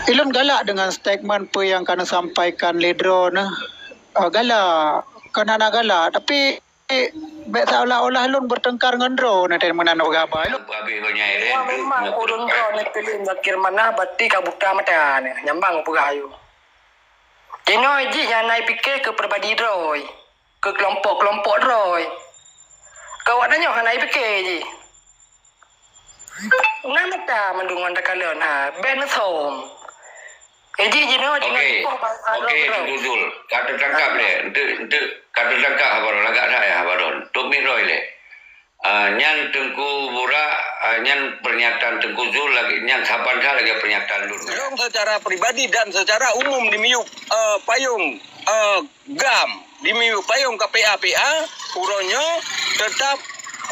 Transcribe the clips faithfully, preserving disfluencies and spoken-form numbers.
Ilôn galak deungon statement peue nyang ka neusampaikan lé droeneuh. Eh, galak, kon hana galak, tapi bék seolah-olah lôn bertengkar ngon droeneuh, meunan peugah haba. Ilôn Habéh gobnyan, ya, memang ureuëng droeneuh keulim Zakir Manaf, berarti ka buta mata nyan, nyambang peugah ayue. Jinoe jih nyang na pike keu pribadi droe, keu kelompok-kelompok droe. Keu awak tanyoe hana pike jih. Na mata mandum ngon takalon ha, bék neusom. Jadi jinoe jinoe Okey, tipu bang okey, Teungku Zul. Ka teutangkap lé. Enteuk, enteuk ka teutangkap haba droe, lagak that ya haba droe. Tok mit droe lé. Ah, nyan Teungku Burak, ah, nyan pernyataan Teungku Zul lagée nyan saban that lagée pernyataan lôn. Rhong secara pribadi dan secara umum di miyueb, eh, payong, eh, GAM, di miyueb payong K P A P A, uroe nyoe tetap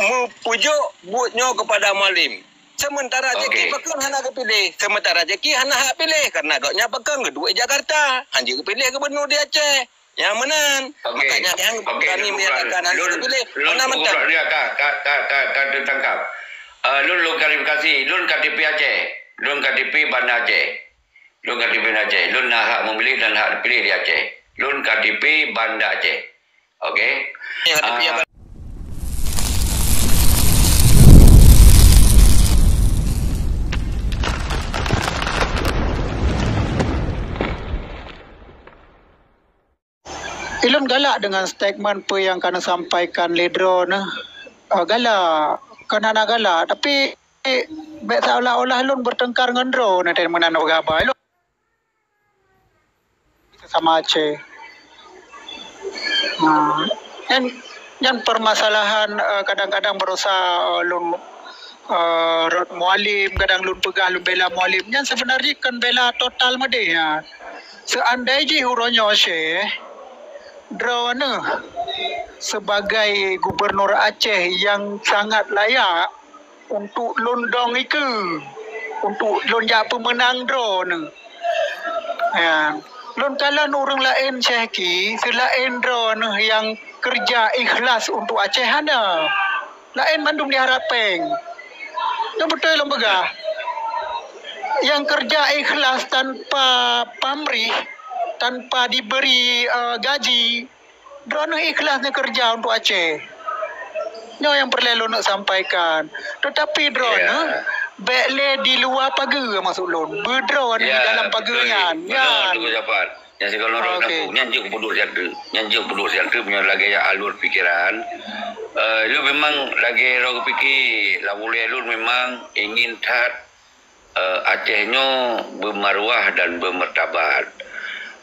meupeujok buet nyoe kepada Mualem. Sementara Okey. Jeki pakon hana geupiléh, sementara Jeki hana hak piléh karena gobnyan pakon geuduek Jakarta, hanjeuet geupiléh gubernur di Aceh. Nyang meunan. Okey. Makanya nyang Okey, berani Teungku Burak. Menyatakan hana Lôn, geupiléh. Lôn Mana Teungku mentang. Burak dia ka, ka, ka, ka, ka teutangkap. Ah, lôn, lôn klarifikasi, lôn K T P Aceh. Lôn K T P Banda Aceh. Lôn K T P Aceh. Lôn na hak memilih dan hak dipilih di Aceh. Lôn K T P Banda Aceh. Okey. Ya, K T P Ah. Banda. Ilôn galak deungon statement peue nyang ka neusampaikan lé droeneuh. Eh, galak, kon hana galak, tapi bék seolah-olah lôn bertengkar ngon droeneuh, meunan peugah haba. Ilôn sama Aceh. Ha, nyan, nyan permasalahan, eh, kadang-kadang berusaha, eh, lôn, eh, rot Mualem, kadang lôn peugah lôn bela Mualem. Nyan sebenarnya kon bela total meudeh nyan. Seandai jih uroe nyoe Syekh, droeneuh sebagai gubernur Aceh nyang sangat layak untuk lôn dong ikeue, untuk lôn jak peumeunang droeneuh. Ya. Lôn kalon ureuëng laén Syekh Ki, seulaén droeneuh nyang keureuja ikhlas untuk Aceh hana. Laén mandum diharab péng. Nyoe beutôi lôn peugah. Nyang keureuja ikhlas tanpa pamrih, tanpa diberi, eh, gaji, droeneuh ikhlas neukeureuja untuk Aceh. Nyoe nyang peureulée lôn neuk sampaikan. Teutapi droeneuh Ya. bék lé di luwa pageue maksud lôn. Beudroeneuh di Ya, dalam pageue beutôi. nyan. Beutôi, Nyan. Teungku Jafar. Nyan sigohlom Ah, rot okey. Nyan jeuet peuduek siat teuk. Nyan jeuet peuduek siat teuk meunyoe lagée alur pikeran. Eh, lôn memang lagée droe geupike, lam ulée lôn memang ingin that eh, Aceh nyoe beumaruah dan beumeurtabat,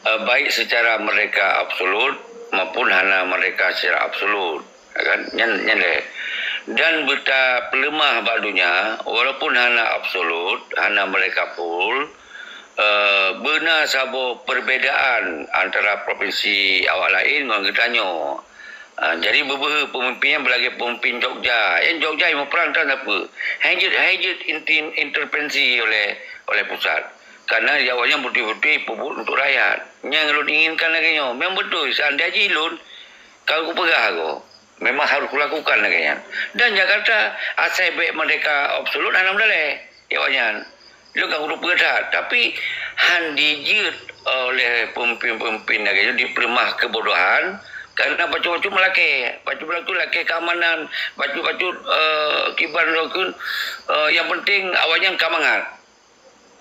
eh, baik secara merdeka absolut maupun hana merdeka secara absolut, ya kan? Nyan, nyan lé. Dan beutapeuleumah bak donya, walaupun hana absolut, hana merdeka full, eh, beuna saboh perbedaan antara provinsi awak laén ngon geutanyoe. Ah, jadi beubeuhe peumimpén nyan beulagée peumimpén Jogja. Nyang Jogja nyang meuprang tan sapeue. Hai jeuet, hai jeuet inti-, intervensi oleh, oleh pusat. Karena awaknyan beutôi-beutôi peubuet untuk rakyat. Nyang lôn inginkan lagée nyoe. Memang beutôi, seandai jih lôn, ka kupeugah ko, memang harus kulakukan lagée nyan. Dan Jakarta, asai bék merdeka absolut hana meudalée. Awaknyan. Lôn ka kuteupeu that, tapi han dijeuet oleh peumimpén-peumimpén lagée nyoe dipeuleumah keubodohan, karena bacut-bacut meulakée, bacut-bacut lakée keamanan, bacut-bacut, eh, kiban rokon, eh, nyang penting awaknyan ka mangat.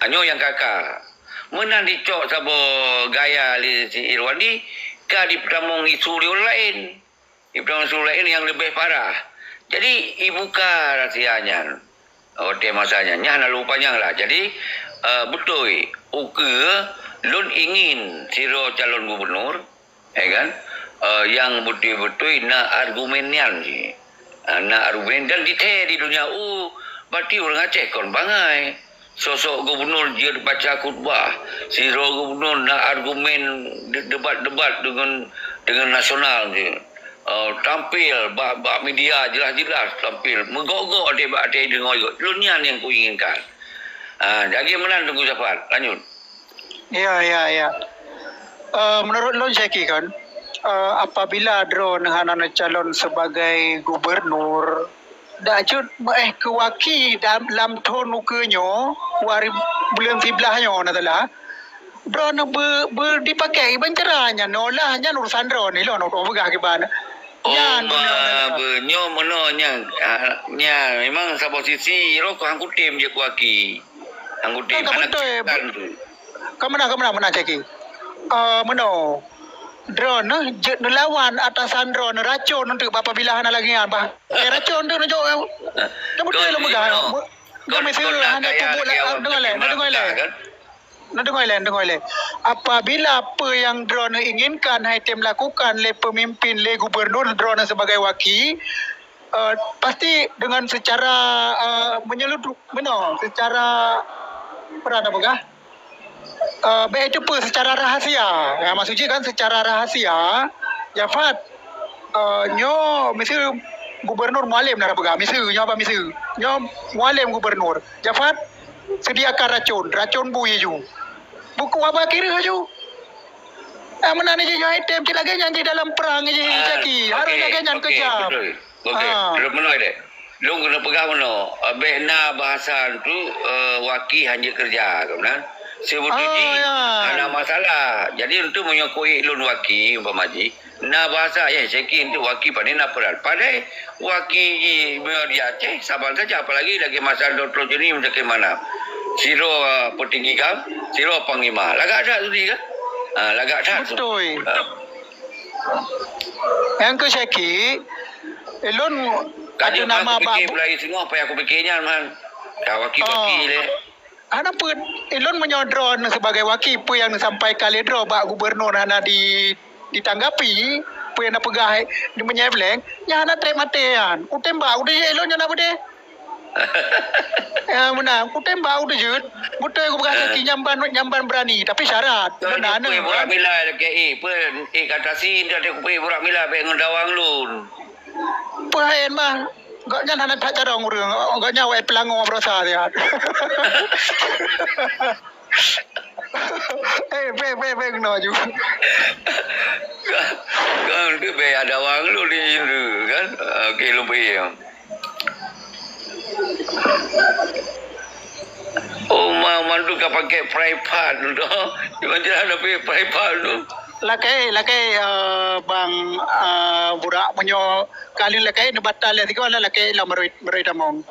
Nyoe nyang ka ka. Meunan dicok saboh gaya lé si Irwandi, ka jipeutamong isu lé ureuëng laén. Ibrahim Rasul laén nyang leubeh parah. Jadi, ibuka rahsia nyan. Watée masa nyan, nyan hana lôn panyang lah. Jadi, eh, beutôi, ukeue lôn ingin sidroe calon gubernur, ya kan, eh, nyang beutôi-beutôi na argumen nyan jih. Ah, na argumen dan jithée di donya, oh, berarti ureuëng Aceh kon bangai. Sosok gubernur jeuet baca khutbah, sidroe gubernur na argumen de-, debat-debat deungon, deungon nasional tu. Eh, tampil bak, bak media jelas-jelas tampil, meugok-gok deh bak até deungoe. Lôn nyan nyang kuinginkan. Ah, lagée meunan Teungku Jafar, lanjut. Ya, ya, ya. Eh, menurut lôn Syekh Ki kan, eh, apabila droeneuh hana neucalon sebagai gubernur, dak jeuet meuéh keu waki dam-, lam thon ukeue nyoe, dua ribu, buleuen siblaih nyoe na salah. Droeneuh be, be dipakai iban cara nyan, olah nyan urusan droeneuh, ilôn hana peugah kiban. Oh, nyan ma, be, nyoe meunoe nyan, ah, nyan memang saboh sisi roh hang kutem je kuaki. Hang kutem. Kan beutôi. Kan meunan, kan meunan, meunan caki. Ah, meunoe. Droeneuh jeuet neulawan atasan droeneuh racon untuk apabila hana lagée nyan bah. Eh, racon tu neujok. Kan beutôi lôn peugah. Kau hana tubuh lagée awak deungoe lé, deungoe lé. Kan? Nah, deungoe lé, deungoe lé. Apabila peue nyang droeneuh inginkan hai tem lakukan lé peumimpin, lé gubernur droeneuh sebagai waki, eh, pasti dengan secara, eh, menyeluruh, meunoe, secara, peue na peugah? Eh, baik itu pun secara rahasia. Ya, maksud jih kan secara rahasia, Jafat, eh, nyoe miseue gubernur Mualem na peugah, miseue, nyoe apa miseue? Nyoe Mualem gubernur. Jafat, sediakan racun, racun bui ju. Buku apa kira ju? Ah, meunan jih nyoe item cit lagée nyan jih dalam perang jih caki. Harus lagée nyan kejam. Betul. Okey, ah. Terus meunoe deh. Lôn keuneuk peugah meunoe, eh, bék na bahasa tu, eh, waki hana keureuja, kan? Sebetulnya hana masalah. Jadi untuk meunyoe kuék lôn waki, umpama jih, na bahasa, eh, caki untuk waki pandai na peran. Padahai waki jih meunyoe di Aceh, saban saja, apalagi lagi masa Doktor Joni macam mana. Sidroe, eh, petinggi GAM, sidroe panglima. Lagak that tu kan? Ah, lagak that tu. Betul. Ah. Nyang keu Syeki, ulôn ada nama bak bu- mulai singoh, apa nyang kupikir nyan, man. Ka waki-waki lé. Hana peuet, ulôn meunyoe droeneuh sebagai waki, peue nyang neusampaikan lé droe bak gubernur hana di, ditanggapi, peue nyang neupeugah di meunyebleng, nyan hana treb maté nyan. Utembak, udah je ulôn nyan apa deh? Ya, meunan. Kutembak u teujeuet. Beutôi kupeugah Syeki nyamban, nyamban beurani, tapi syarat. Beuna na. Burak mila lagèe, eh, peue, eh, kata si, dak kupeugah burak mila bèk ngon dawang lôn. Peue hai mah. Gobnyan hana that carông ureueng. Gobnyan awai peulango beurasa siat. Eh, bèk, bèk, bèk keunoe ju. Kan, kan, tu bèk ada dawang lôn di situ, kan? Okey, lôn bri. Oh, ma, mantu ka pakai fry pan tu. Macam mana pakai fry pan tu? Lakèe, lakèe, eh, bang, eh, burak meunyoe kali lakèe neubatal lé sigoe lakèe lam merui, merui tamong.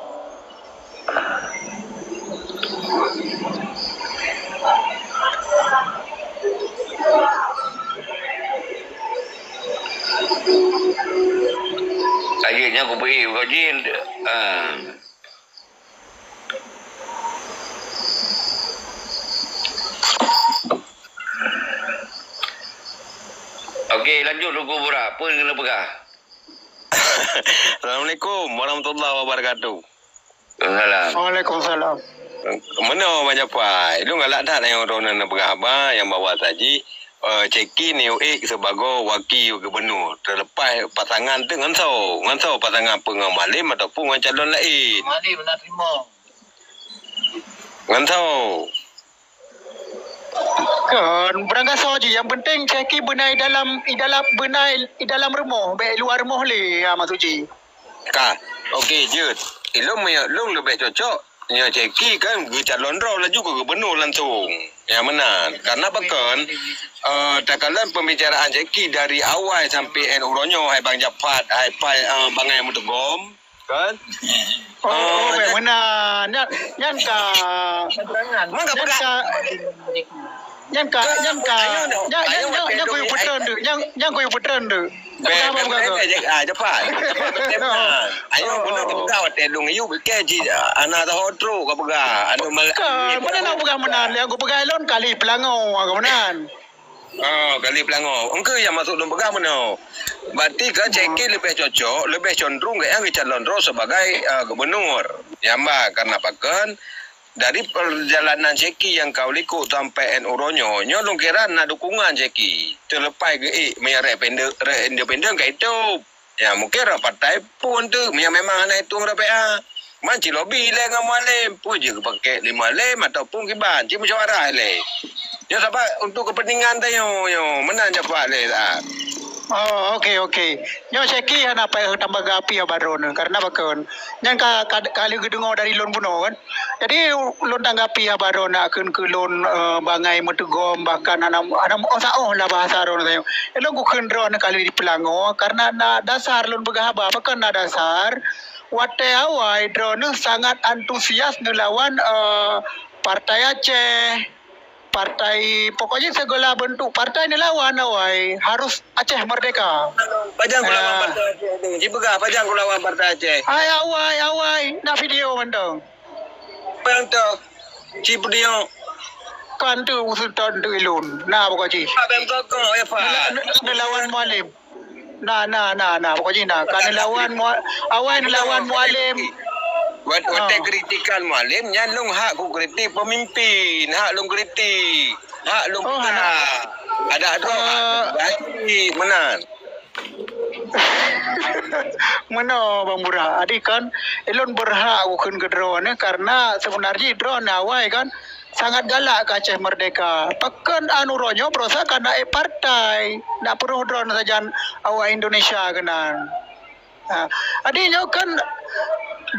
Akhirnya aku pergi, kau jin. Ah. Okey, lanjut Teungku Burak. Apa yang kena peugah? Assalamualaikum warahmatullahi wabarakatuh. Waalaikumsalam. Waalaikumsalam. Meunoe Bang Jafar, lôn galak that nyoe droeneuh neupeugah haba nyang bahwa saji, eh, Syeki neuék sibagoe waki gubunur, teuleupah pasangan teuh ngon soe, ngon soe pasangan, peue ngon Mualem ataupun ngon calon laén. Mualem na teurimong. Ngon soe? Kon, beurangkasoe jih, nyang peunteng Syeki beuna i dalam, i dalam, beuna i dalam rumoh, bèk i luwa rumoh lé, ha, maksud jih. Ka, okey, jeuet. Ilôn meunyoe lôn leubeh cocok, nyoe Syeki kan geucalon droe laju keu gubunur langsong. Nyang meunan. Karena pakon, eh, takalon pembicaraan Syeki dari awai sampai 'an uroe nyoe, hai Bang Jafar, hai Pai, eh, bangai meuteugom. Kan? Oh, oh, bèk meunan. Nyan, nyan ka. Nyan ka, nyan ka, nyan, nyan, nyan kuyue peutreun tu. Nyan, nyan kuyue peutreun tu. Bèk, bèk, bèk, bèk, ah, cepat. Ayo, meunan peugah watèe lôn yue bukon cit, ana taho trok ka peugah. Anu, ka, meunan nak peugah meunan. Nyang kupeugah lôn kali peulango, ka meunan. Oh, kali peulango. Engkeu nyang maksud lôn peugah meunoe. Berarti kan Syeki leubeh cocok, leubeh condrong geuh nyang geucalon droe sebagai, ah, gubunur. Nyang ba, karena pakon, dari perjalanan Syeki nyang ka u likot sampai 'an uroe nyoe, nyoe lôn kira na dukungan Syeki. Teuleupah geuék meunyoe rek pende-, rek independen ka itôb. Ya, mungkin rot partai pun tu, yang memang hana itong R P A. Man ci lobi ilèe ngon Mualem, peue jeuet geupakèk lé Mualem ataupun kiban, ci musyawarah ilèe. Nyoe sabab untuk kepentingan tanyoe nyoe, meunan Jafar lé, ah. Oh, okey, okey. Nyoe Syeki hana payah tambah gapi ya baroe nyoe, karena pakon. Nyan ka, ka, ka lheueh geudeungoe dari lôn bunoe kan. Jadi, lôn tanggapi haba droeneuh kheun keu lôn, eh, bangai meuteugom, bahkan hana, hana meuoh-saoh lah bahasa droeneuh. Lôn kukheun droeneuh ka lheueh jipeulangoe, karena na dasar lôn peugah haba. Pakon na dasar? Watée awai droeneuh sangat antusias neulawan, eh, Partai Aceh, partai, pokoknya segala bentuk partai neulawan awai, harus Aceh merdeka. Pajan kulawan Partai Aceh tu? Jipeugah pajan kulawan Partai Aceh? Hai awai, awai, na video mantong. Apa yang tu? Ci video. Kan tu usul tahun tu ilun. Nah, pokok ci. Apa yang kau kau, Evan? Nela-, ne-, nelawan Mualim. Nah, nah, nah, nah, pokok ci nah. Kan nelawan Mua-, awai nelawan Mualim. Wat-, watée kritikan Mualim, nyan lôn hak ku kritik pemimpin, hak lôn kritik, hak lôn peugah. Ada dua hak, baik, meunan. Meunoe Bang Burak, jadi kan, ilôn beurhak kukheun keu droeneuh, karena seubeunarjih droeneuh awai kan sangat galak keu Aceh Merdeka. Pakon anu uroe nyoe berosa ka na ék partai, na peuruh droeneuh sajan awak Indonesia keunan. Ha, jadi nyoe kan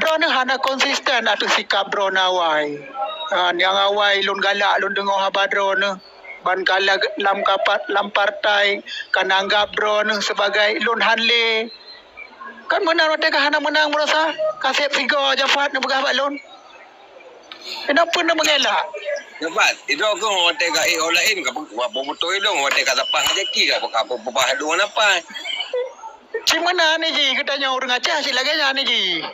droeneuh hana konsisten ateueh sikap droeneuh awai. Ha, nyang awai lôn galak lôn deungoe haba droeneuh. Ban ka la-, lam kapat, lam partai, ka nanggab droeneuh sibagai lôn han lé. Kan meunan watée ka hana meunang beurasa, ka seb sigoe Jafar neupeugah bak lôn. Kenapa neumeungelak? Jafar, itu aku watée ka éh orang lain, ka pe-, apa beutôi dong, watée ka sapat ngon Jaki, ka pe-, ka pe-, peubah dong napa? Ci meunan ji, geutanyoe ureuëng Aceh, ci lagée nyan ji.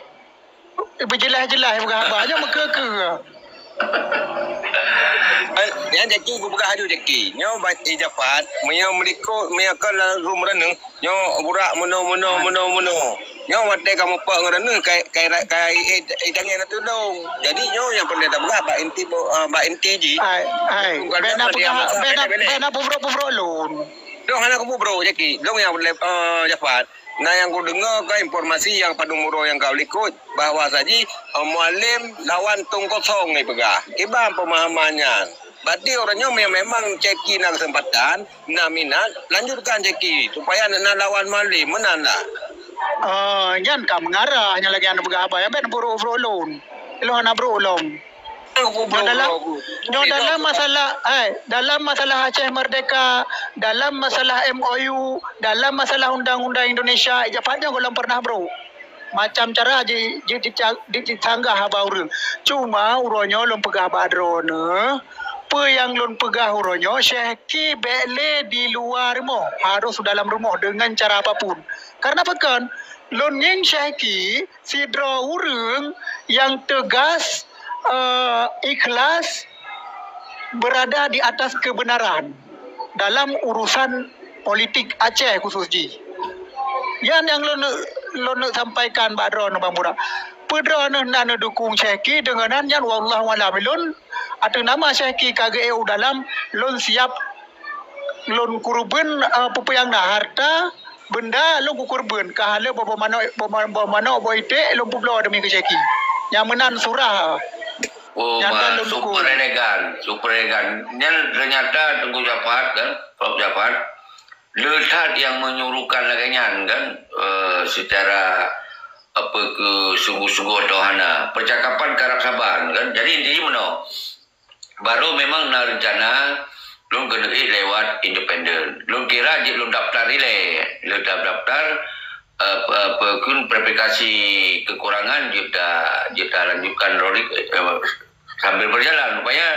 Beujeulaih-jeulaih peugah haba, nyoe meukeue-keue. Eh, nyan Jaki, kupeugah laju Jaki. Nyoe ba-, eh, Jafar, meunyoe meulikot, meunyoe kon lam rum droeneuh, nyoe Burak meunoe, meunoe, meunoe, meunoe. Nyoe watée ka mupok ngon droeneuh, kai, kai, kai, eh, eh, tangieng ateueh dong. Jadi nyoe nyang peureulée tapeugah bak inti bo-, ah, bak inti jih. Ai, ai, bukan bèk na peugah, bèk na, bèk na peubrok-peubrok lôn. Dong hana kupeubrok Jaki. Dong nyang peureulée, eh, Jafar. Nah, nyang kudeungoe ka informasi nyang padum uroe nyang ka likot, bahwa saji, eh, Mualim lawan tong kosong ipeugah. Kiban peumahaman nyan. Berarti uroe nyoe me-, memang Jaki na keuseumpatan, na minat, lanjutkan Jaki, supaya na lawan Mualim, meunan lah. Oh, nyan ka meungarah, nyan lagée nyang peugah haba, nyang bèk neubrok-brok lôn. Ilôn hana brok lom. Nyoe dalam, nyoe dalam masalah, hai, dalam masalah Aceh Merdeka, dalam masalah M O U, dalam masalah undang-undang Indonesia, ija pat nyoe gohlom pernah brok. Macam cara ji-, ji-, ji-, jisanggah haba ureuëng. Cuma uroe nyoe lôn peugah bak droeneuh, peue nyang lôn peugah uroe nyoe, Syehki bèk lé di luwa rumoh, harus dalam rumoh dengan cara apapun. Karena pakon? Lôn ngieng Syehki sidroe ureuëng nyang teugas, eh, ikhlas, berada di atas kebenaran dalam urusan politik Aceh khusus jih. Nyan nyang lôn, lôn sampaikan bak droeneuh Bang Burak. Peue droeneuh na neudukung Syehki deungon nyan, nyan wallahu alam. Lôn ateueh nama Syehki ka geu-eu dalam, lôn siap lôn kureubeuen, eh, peue-peue nyang na, harta, benda lôn kukureubeuen, ka haleue boh-boh manok, boh ma-, boh manok, boh iték lôn peubloe demi keu Syehki. Nyang meunan surah. Oh, nyan kan ma, lôn super dukung. Elegan, super elegan. Nyan ternyata Teungku Jafar kan, Prof Jafar, le that nyang menyuruhkan lagée nyan kan, eh, secara apa ke sungguh-sungguh atau hana. Percakapan karab saban kan. Jadi intinya meunoe. Baru memang na rencana lôn keuneuk ék lewat independen. Lôn kira jeuet lôn daftar ilée, lôn daftar, eh, pe-, pe-, kun verifikasi kekurangan jeuet ta-, jeuet talanjutkan rolik, eh, sambil berjalan. Supaya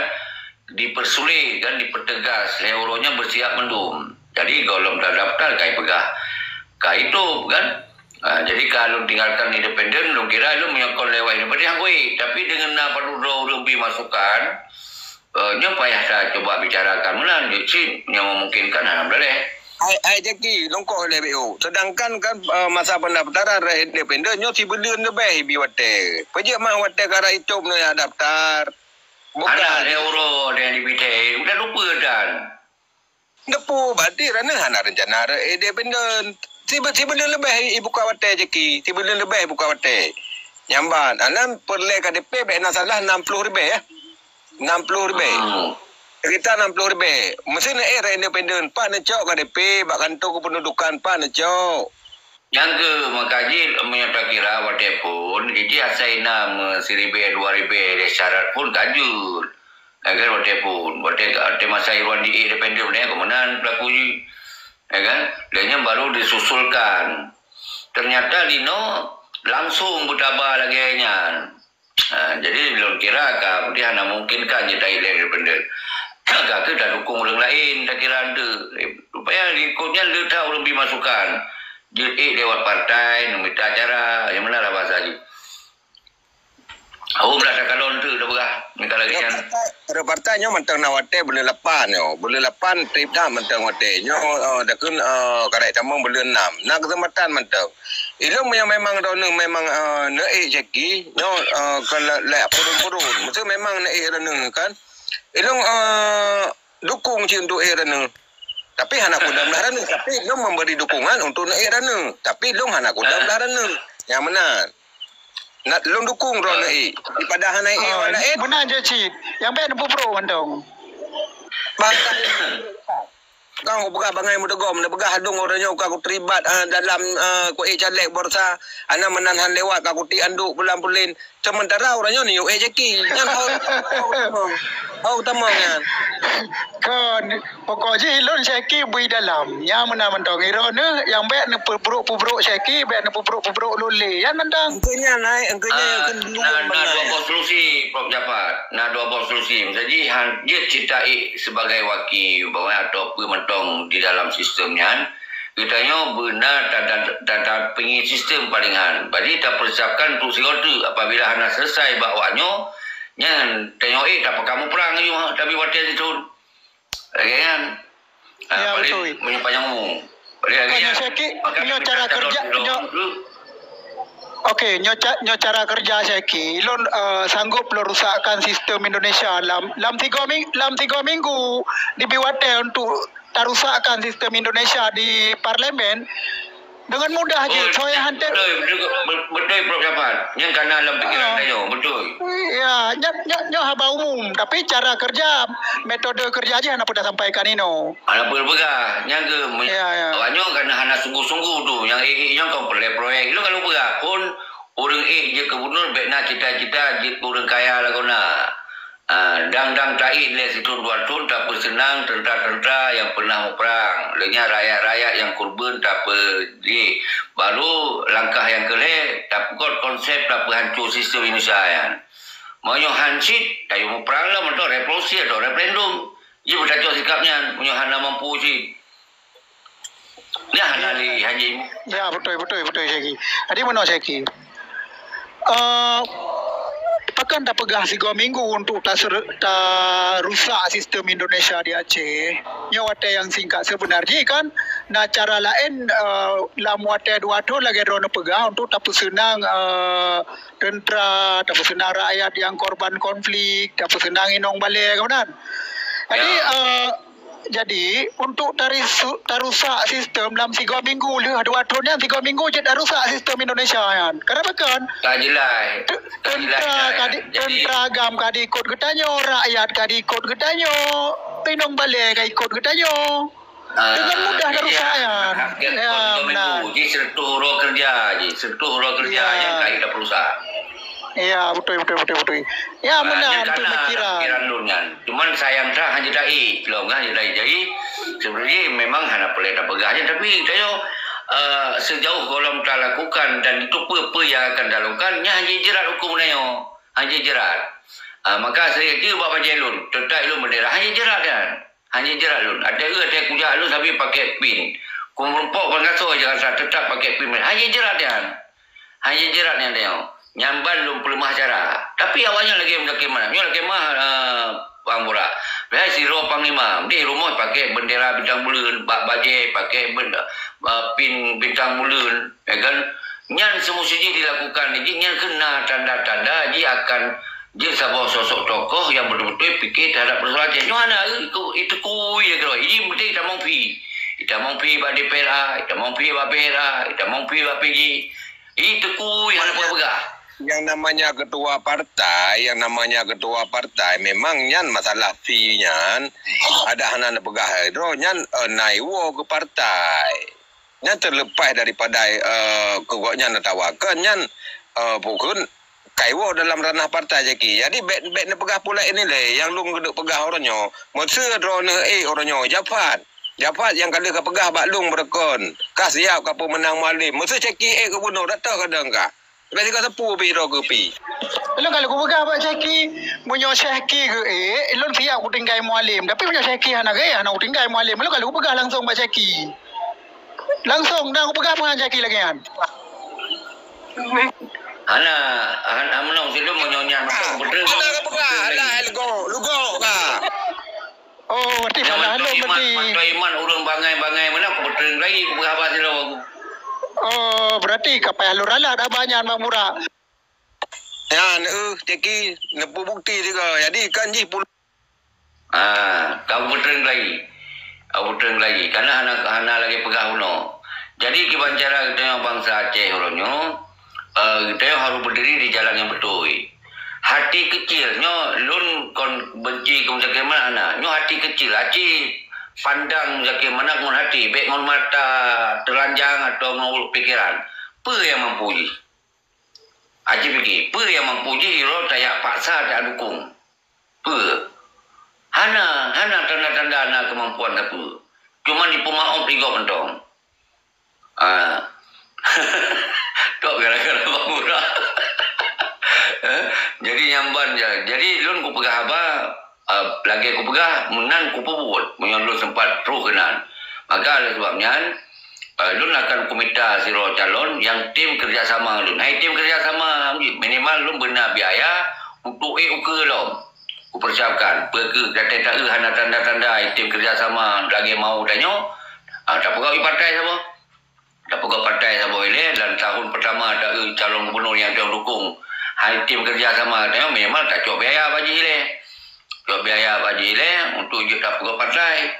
dipersulit kan, dipertegas, lé uroe nyan bersiap mandum. Jadi gohlom tadaftar kai peugah, kai top kan. Ha, jadi ka lôn tinggalkan independen, lôn kira lôn meunyoe kon lewat independen hana kui. Tapi deungon na padub droe ureuëng bri masukan, eh, nyoe payah tacoba bicarakan meunan, nyoe cit nyang memungkinkan, alhamdulillah. Hai, hai Jaki, lôn koh lé B O. Sedangkan kan, eh, masa pendaftaran rot independen nyoe sibuleuen leubeh ibi watée. Peue jeuet mah watée ka rot itop nyoe daftar. Bukan. Hana lé uroe nyang dibidée, udah lupa dan. Neupeu, berarti droeneuh hana rencana rot independen. Sibe-, sibuleuen leubeh ibuka watée Jaki, sibuleuen leubeh ibuka watée. Nyang ban, anan peureulée K D P bèk na salah nam ploh ribée, ya. Nam ploh ribée. Hmm. Sekitar nam ploh ribée. Meusé neuék rot independen, pat neucok K D P, bak kantô kependudukan pat neucok. Nyang keu maka jih meunyoe takira watée phon, jih asai na meusiribée dua ribée lé syarat phon ka jeuet. Ya kan, watée phon, watée, watée masa Irwan di independen, keumeunang pelaku jih. Ya kan? Dan nyan baru disusulkan. Ternyata linoe langsung beutaba lagée nyan. Ha, jadi lôn kira ka, berarti hana mungkin ka jeuet taék lé independen. Ka keuh tadukung ureuëng laén, takira enteuk. Supaya likot nyan le that ureuëng bi masukan. Jeuet ék lewat partai, neumita acara, nyang meunan lah bahasa jih. Hom lah takalon tu, tapeugah. Mita lagée nyan. Partai, partai nyoe mantong na watée buleuen lapan nyoe. Buleuen lapan trip that mantong watée. Nyoe, eh, takheun, eh, kadai tamong buleuen enam. Na keuseumpatan mantong. Ilôn meunyoe memang droeneueh memang, eh, neuék Syeki, nyoe, eh, kon lé, lé purun-purun. Maksud memang neuék droeneueh kan. Ilôn, eh, dukung cit untuk ék droeneueh. Tapi hana kudam lah droeneueh. Tapi ilôn memberi dukungan untuk neuék droeneueh. Tapi ilôn hana kudam lah droeneueh. Nyang meunan. Nak lôn dukung droeneueh ék. Daripada hana ék orang laén. Meunan je cit. Nyang bék neupeubrok mantong. Bahkan Kang, kupeugah bangai meudeugom, neupeugah adong uroe nyoe ka kuterlibat, eh, dalam, eh, kuék caleg bursa, hana meunan han lewat ka kutiek anduk bulan pulen. Sementara uroe nyoe neuyue Syeki. Nyan hau, hau tamong. Hau tamong nyan. Kon, pokok jih lôn Syeki bui dalam. Nyang meunan mantong. Droeneueh nyang bék neupeubrok-peubrok Syeki, bék neupeubrok-peubrok lôn lé. Nyan mantong. Engkau nyan, hai, engkau nyan yang kena na, na dua boh solusi, Prof Jafar. Na dua boh solusi. Misalnya, han, jeuet cit taék sebagai waki, bahwa atau peue mantong di dalam sistem nyan, geutanyoe beuna tada, tada pengin sistem paling han. Jadi, tapersiapkan untuk sigoe teuk apabila hana selesai bak awak nyoe, nyan tanyoe ék tapeukamu prang ayue, tapi watée jitun. Lagée nyan. Ah, ya, paling betul. Meunyoe panyang umu. Paling lagée nyan. Nyoe sakét, maka nyoe cara kerja, nyoe. Okey, nyoe ca-, nyoe cara kerja Syeki. Lôn, eh, sanggup lôn rusakkan sistem Indonesia lam, lam tiga ming-, lam tiga minggu dibi watée untuk tarusakkan sistem Indonesia di parlemen dengan mudah je. Oh, soe hanté. Betul, betul, betul, Prof Jafar. Nyang kana lam pikiran tanyoe, betul. Ya, nyoe, nyoe, nyoe haba umum. Tapi cara kerja, metode kerja je hana pernah sampaikan inoe. Hana peue peugah, nyang keu me-, ya, ya. Awak nyoe kan hana sungguh-sungguh tu. Nyang ék-ék nyoe kon peureulée proyek. Ilôn kalau peugah pun, ureuëng ék jeuet gubunur bék na cita-cita jeuet ureuëng kaya lagoena. Ah, dang-dang taék lé sithon dua thon tapeuseunang teuntara-teuntara nyang peunah muprang. Lheueh nyan rakyat-rakyat nyang kurban tapeujih. Baru langkah nyang keulhée, tapeugot konsep tapeuhanco sistem Indonesia nyan. Meunyoe han cit, tayue muprang lom atau revolusi atau referendum. Jih beutacok sikap nyan, meunyoe hana mampu cit. Nyan hana lé, Haji. Ya, beutôi, beutôi, beutôi, Syeki. Jadi, meunoe, Syeki. Eh, pakon tapeugah sigoe minggu untuk taser-, tarusak sistem Indonesia di Aceh? Nyoe watée nyang singkat. Seubeuna jih kan, na cara laén, eh, lam watée dua thon lagée droeneueh peugah untuk tapeuseunang, eh, teuntara, tapeuseunang rakyat nyang korban konflik, tapeuseunang inong balée, ka meunan. Jadi, ya. Eh, jadi, untuk tarisu-, tarusak sistem lam sigoe minggu lheueh dua thon nyan, sigoe minggu jeuet tarusak sistem Indonesia nyan. Kenapa kan? Ka jeulaih. Te-, ka jeulaih teuntara dah, ka ya. Di-, jadi, teuntara GAM ka diikot geutanyoe, rakyat ka diikot geutanyoe, inong balée ka ikot geutanyoe. Ah, dengan mudah dah rusak nyan. Ya, benar. Jih sentuh uroe kerja jih, sentuh uroe kerja nyang ka ida perusak. Ya, betul, betul, betul, betul. Ya, ah, benar, nyan untuk kana pemikiran. Pemikiran lôn nyan. Cuman sayang that hana jitahi, lom kan jitahi. Jadi, sebenarnya memang hana peureulée tapeugah nyan, tapi tanyoe, eh, sejauh gohlom talakukan dan itu peue-peue nyang akan talakukan, nyan hana jerat huköm tanyoe. Hana jerat. Ah, maka saya kira bak bajée lôn, teuntara lôn bendera hana jerat nyan. Hana jerat lôn. Ada eu ada kujak lôn tapi pakai pin. Kumeurumpok bangasoe jangan sa tetap pakai pin. Hana jerat nyan. Hana jerat nyan tanyoe. Nyan ban lôn peuleumah cara. Tapi awaknyan lagée meudaké manah. Nyoe lagée mah, eh, Bang Burak. Padahai sidroe panglima. Di rumoh pakai bendera bintang buleuen, bak bajée pakai ben-, eh, pin bintang buleuen, ya kan? Nyan semua siji dilakukan. Jadi nyan kena tanda-tanda ji akan Jeuet saboh sosok tokoh nyang beutôi-beutôi pike teuhadap peusoalan Aceh. Nyoe hana, eh, ku-, itukui ya keudroe. Ini penting itamong pi. Itamong pi bak D P R A, itamong pi bak P R A, itamong pi bak P J. Itukui hana peugah. Yang namanya ketua partai, yang namanya ketua partai, memang nyan masalah fee nyan, ada hana neupeugah droe nyan, eh, na iwoe keu partai. Nyan terlepas daripada, eh, keu gobnyan atawa kon nyan, eh, pokon kaiwoe dalam ranah partai jaki. Jadi bèk, bèk neupeugah pula ini lé, nyang lôn keuneuk peugah uroe nyoe. Meuseu droeneuh ék uroe nyoe, Jafar. Jafar nyang ka lheueh ka peugah bak lôn beureugon, ka siap ka peumeunang Mualem. Meuseu caki ék gubunur, dak toh kadang ka. Leubeh sigoe sapeue pih droe keu pih. Lôn ka lheueh kupeugah bak caki, meunyoe Syehki geuék, lôn siap kutinggai Mualem. Tapi meunyoe Syehki hana geuék, hana kutinggai Mualem. Lôn ka lheueh kupeugah langsong bak caki. Langsong dah kupeugah peue ngon caki lagèe nyan. Hana, hana meunong sidum meunyoe nyan beutôi. Hana kupeugah, alah, leugo, leugo ka. Oh, berarti salah lôn berarti. Mantong iman ureueng bangai-bangai meunan, kupeutreun lagi, kupeugah haba sidroe. Oh, berarti ka payah lôn ralat haba nyan, Mak Mura. Nyan, eh, Teki, neupeu bukti sigoe. Jadi, kan jih pul- Ah, ka kupeutreun lagi. Ka kupeutreun lagi. Karena hana, hana lagi peugah unoe. Jadi, kiban cara geutanyoe bansa Aceh uroe nyoe, eh, geutanyoe harus berdiri di jalan yang betul. Hati kecil nyoe lôn kon benci keu Muzakir Manaf hana. Nyoe hati kecil, aci pandang Muzakir Manaf ngon hati, bèk ngon mata telanjang atau ngon pikiran. Peue nyang mampu jih? Aci pike, peue nyang mampu jih uroe tajak paksa tajak dukung? Peue? Hana, hana tanda-tanda na keumampuan sapeue. Cuma jipeumaoh lé gob mantong. Ah. Kok gara-gara Bang Mura? Eh? Jadi nyang ban ja. Jadi lôn kupeugah haba, eh, lagèe kupeugah, meunan kupeubuet. Meunyoe lôn sempat troh keunan. Maka oleh sebab nyan, eh, lôn akan kumita sidroe calon nyang tem kerjasama lôn. Hai tem kerjasama, minimal lôn beuna biaya untuk ék ukeue lom. Kupersiapkan, peue keuh gata taeu hana tanda-tanda item kerjasama lagèe mau tanyoe, ah, tapeugah partai saboh. Tapeugah partai saboh ilèe, dan tahun pertama taeu calon gubernur nyang tanyoe dukung. Hai item kerjasama tanyoe memang tacok biaya bak jih ilèe. Cok biaya bak jih ilèe untuk jeuet tapeugah partai.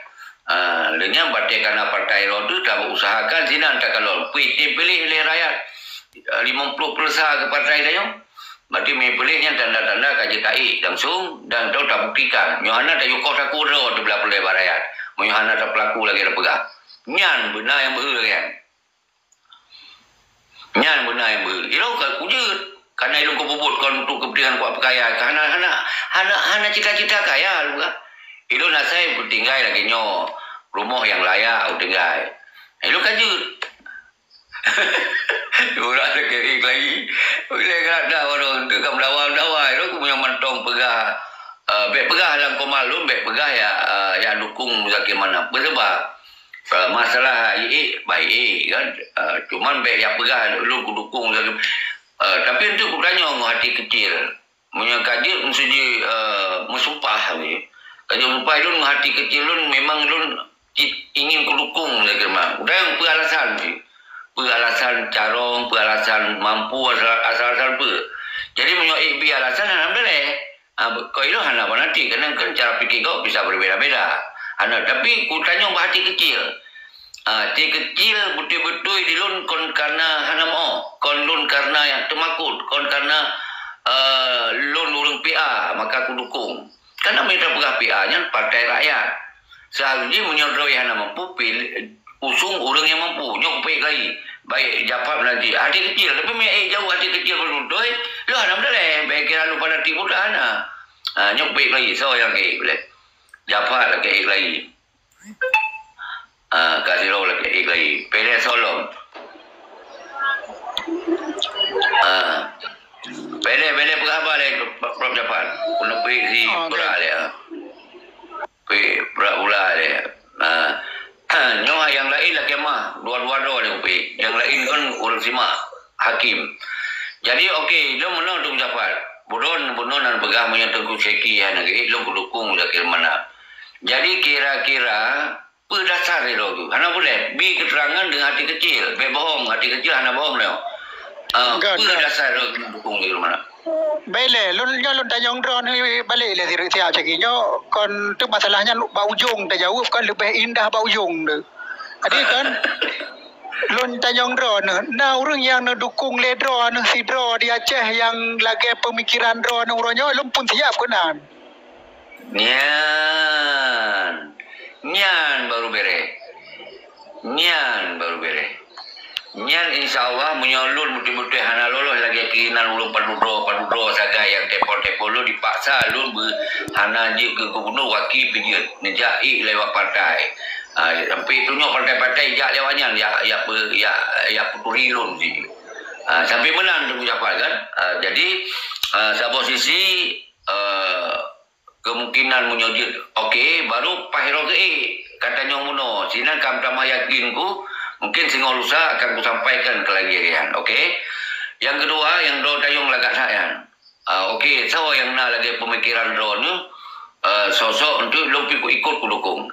Ah, lheueh nyan batèe kana partai droe teuh tabeuusahakan sinan takalon. Peue item piléh lé rakyat, ah, limong ploh persa keu partai tanyoe. Berarti meunyoe piléh nyan tanda-tanda ka jeuet taék langsung dan tau tabuktikan. Nyoe hana tayue koh takue droe teuh blah peureulèe bak rakyat. Meunyoe hana tapeulaku lagèe tapeugah. Nyan beuna nyang beu lagèe nyan. Nyan beuna nyang beu. Ilôn ka kujeuet. Karena ilôn kupeubuet kon untuk kepentingan kuat peukaya. Hana, hana, hana, hana cita-cita kaya lôn ka. Ilôn asai kutinggai lagèe nyoe. Rumoh nyang layak kutinggai. Ilôn ka jeuet. Urat lagèe ék lagi. Ulèe galak dah orang tu ka meudawa-meudawa. Ilôn ku meunyoe mantong peugah, eh, bèk peugah lam koma lôn, bèk peugah ya, eh, ya dukung Muzakir Manaf. Beusabab, eh, masalah ék, baik kan. Eh, cuman bèk ya peugah lôn kudukung Muzakir. Eh, tapi untuk kutanyong ngon hati kecil. Meunyoe ka jeuet meusuji, eh, meusumpah, ka jeuet meusumpah lôn hati kecil lôn memang lôn cit-, ingin kudukung Muzakir Manaf. Udah peue alasan cit? Peue alasan carông, peue alasan mampu, asal, asal-asal peue. Jadi meunyoe ék bi alasan, alhamdulillah. Ah, be-, kok ilôn hana fanatik, kadang kan cara pikir gob bisa berbeda-beda. Hana, tapi kutanyong bak hati kecil. Ah, hati kecil beutôi-beutôi di lôn kon karena hana moh, kon lôn karena nyang teumakot, kon karena, eh, lôn ureueng P A, maka kudukung. Karena meunyoe tapeugah P A nyan partai rakyat. Seharusnya meunyoe droe hana mampu, pil-, usung ureueng nyang mampu. Nyoe kupeuék lagi. Baik Jafar nanti. Hati kecil. Tapi meunyoe ék jauh hati kecil beutôi, lôn hana meudaleh. Baik kira lôn fanatik mudah hana. Ha, nyoe kupeuék lagi. Soe nyang ék lé? Jafar ka ék lagi. Ah, ka sidroe lagèe ék lagi. Pèlè solom. Ah. Pèlè, pèlè peugah haba lé Prof Jafar. Keuneuk peuék si Bra lé, ah. Peuék Bra Ula lé. Ah. Nyoe nyang laén lakèe mah, dua-dua droe lé peuék. Nyang laén kan ureueng simak, hakim. Jadi, oke, lôn meunoe Teungku Jafar. Bunoe, bunoe nan peugah meunyoe Teungku Syeki hana geuék, lôn kudukung Zakir Manaf. Jadi, kira-kira Peue dasar sidroe geuh? Hana puléh. Bi keuterangan deungon hati keucil. Bèk bohong, hati keucil hana bohong nyoe. Ah, peue dasar sidroe geuh dukung Zakir Manaf? Bèk lé, lôn nyoe lôn tanyong droeneuh balek lé siap cit nyoe kon teuk masalah nyan bak ujong tajaweueb kan leubeh indah bak ujong tu. Jadi kan lôn tanyong droeneuh, na ureueng nyang neudukung lé droeneuh sidroe di Aceh nyang lagèe peumikiran droeneuh uroe nyoe, lôn pun siap keunan. Nyan, nyan baru bèrèh. Nyan baru bèrèh. Nyan insya Allah meunyoe lôn beutôi-beutôi hana lolos lagée keinginan ulôn padub droe, padub droe sagai nyang teupon-teupon lôn dipaksa lôn beu hana jeuet keu gubunur, waki pih jeuet neujak ék lewat partai. Ha, sampai tunyok partai-partai jak lewat nyan, jak, jak pe-, jak, jak peuturi lôn siji. Ha, sampai meunan Teungku Jafar kan. Ha, jadi, ha, saboh sisi, eh, kemungkinan meunyoe jeuet oke, baru paih droe keu ék. Ka tanyoe meunoe, sinan ka meutamah yakin ku, mungkin singoh lusa akan kusampaikan keu lagée nyan, oke? Nyang keudua, nyang droe tayong lagak that nyan. Ah, oke, soe nyang na lagée peumikiran droeneuh, eh, sosok untuk lôn pih ikot kudukong.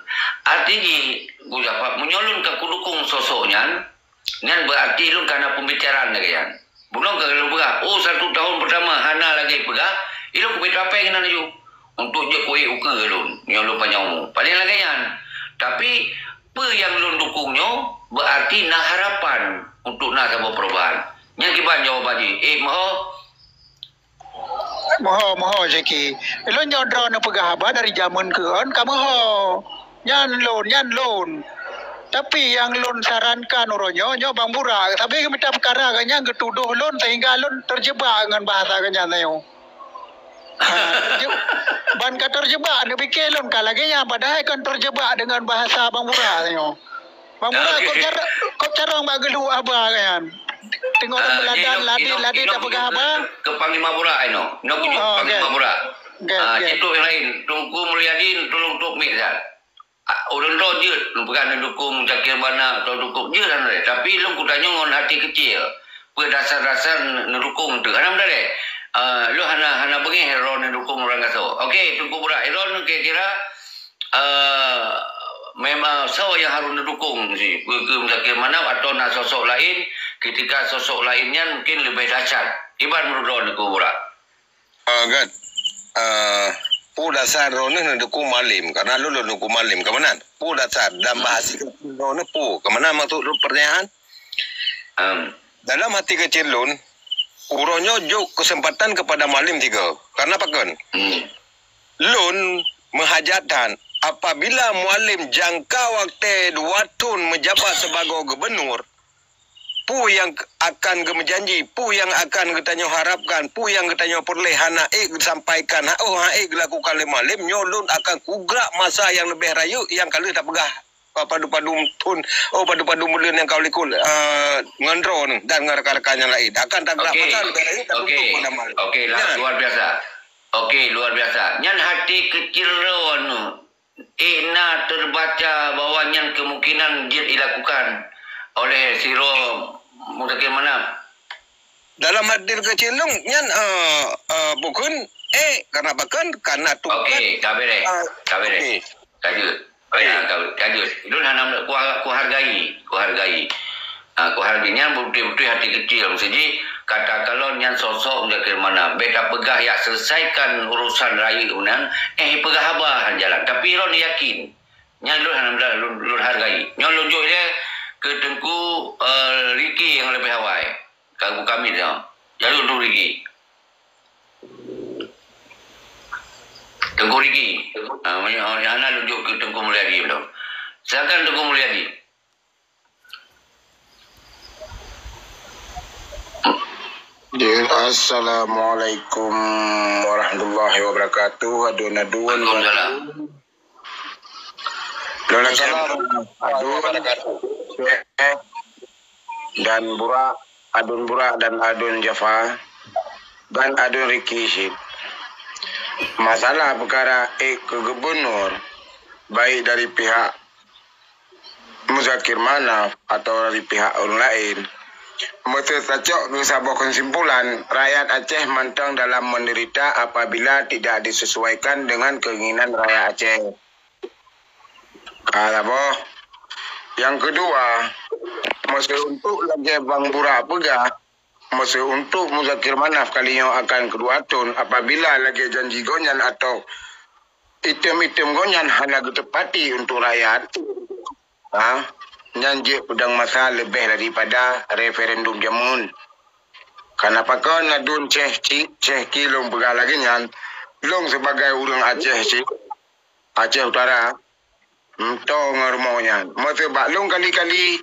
Arti jih, Gus Jafar, meunyoe lôn ka kudukong sosok nyan, nyan berarti lôn ka na pembicaraan lagée nyan. Bunoe ka lôn peugah, oh, satu tahun pertama hana lagée peugah, ilôn kupeutapée keunan laju. Untuk jeuet kuék ukeue lôn, nyoe lôn panyang umu. Paléng lagée nyan. Tapi, peue nyang lôn dukong nyoe, berarti na harapan untuk na saboh perubahan. Nyan kiban jawaban jih. Eh, moho, Moho, moho, Zeki. Lôn nyoe droeneuh peugah haba dari jameun keuhon ka moho. Nyan lôn, nyan lôn. Tapi nyang lôn sarankan uroe nyoe, nyoe Bang Burak. Tapi mita peukara geuh nyan geutudoh lôn sehingga lôn terjebak ngon bahasa geuh nyan nyoe. Ha, terje-, ban ka terjebak, neupike lôn ka lagée nyan, padahai kon terjebak deungon bahasa Bang Burak nyoe. Bang Murad, kok carông, kok carông bak geuluek haba nyan? Teungoh lôn meuladan, ladit-ladit tapeugah haba. Keu Panglima Burak inoe. Inoe keuneuk Panglima Burak. Oke, oke. Cit trok nyang laén. Teungku Mulyadi, tulông trok mic siat. Ah, ureueng droe jeuet, peugah neudukong Muzakir Manaf atau dukong jeuet hana lé. Tapi lôn kutanyong ngon hati keucil. Peue dasar-dasar neudukong teuh? Hana meudareh. Ah, lôn hana, hana beungéh droe neudukong ureueng gasoe. Oke, Teungku Burak, droe kira-kira eh, memang soe nyang harôh neudukong sih, keu, keu Muzakir Manaf atau na sosok laén, ketika sosok laén nyan mungkin leubeh dahsyat. Kiban meunurot droeneuh Teungku Burak? Ah, kan. Ah, peue dasar droeneuh neudukong Mualem, karena lôn, lôn dukong Mualem, ka meunan? Peue dasar dan bahasa droeneuh peue? Ka meunan maksud lôn pertanyaan? Em. Dalam hati keucil lôn, uroe nyoe jok keuseumpatan keupada Mualem sigoe. Karena pakon? Hmm. Lôn meuhajat that, apabila Mualem jangka watée dua thon meujabat sibagoe gubunur, peue nyang akan geumeujanji, peue nyang akan geutanyoe harapkan, peue nyang geutanyoe peureulée hana ék geusampaikan, ha, oh, hana ék geulakukan lé Mualem, nyoe lôn akan kugrak masa nyang leubeh rayeuk nyang ka lheueh tapeugah. Padum-padum thon, oh, padum-padum buleuen nyang ka likot, eh, ngon droeneuh dan ngon rakan-rakan nyang laén. Akan tagrak masa leubeh rayeuk, tapi oke, untuk penambahan. Oke, lah, luar biasa. Oke, luar biasa. Nyan hati keucil droeneuh, eh, na terbaca bahwa nyan kemungkinan jeuet dilakukan oleh sidroe Muzakir Manaf. Dalam hati keucil lôn nyan, eh, eh, bukon, eh, karena pakon, karena tuket. Oke, ka beres. Ah, ka beres. Oke. Ka jeuet. Oh ya, ka, ka jeuet. Lôn hana, ku, kuhargai, kuhargai. Ha, kuhargai nyan beutôi-beutôi hati keucil. Maksud jih, kata kalon nyan sosok Muzakir Manaf. Bék tapeugah jak selesaikan urusan rayeuk meunan, eh, peugah haba han jalan. Tapi lôn yakin, nyan lôn hana, lôn, lôn hargai. Nyoe lôn jok ilée keu Teungku, eh, Ricky nyang leubeh awai. Ka buka mic nyoe. Jalur Teungku Ricky. Teungku Ricky. Ha, meunyoe hana lôn jok keu Teungku Mulyadi lom. Silakan Teungku Mulyadi. Ya, assalamualaikum warahmatullahi wabarakatuh. Adun-adun. Waalaikumsalam. Lôn lakée adun dan Burak, adun Burak dan adun Jafa, dan adun Ricky cit. Masalah peukara ék keu gubunur, baik dari pihak Muzakir Manaf atau dari pihak ureuëng laén, meuseuti tacok keu saboh keusimpulan, rakyat Aceh mantong dalam menderita apabila tidak disesuaikan dengan keinginan rakyat Aceh. Ka saboh. Nyang keudua, meuseuti untuk lagée Bang Burak peugah, meuseuti untuk Muzakir Manaf kali nyoe akan keudua thon apabila lagée janji gobnyan atau item-item gobnyan hana geuteupati untuk rakyat, ha, nyan jeuet peudong masa leubeh daripada referendum jameun. Kana pakon adun Ceh Cik, Ceh Ki lôn peugah lagée nyan, lôn sibagai ureuëng Aceh cit, Aceh Utara, meutoe ngon rumoh nyan. Meuseuti bak lôn kali-kali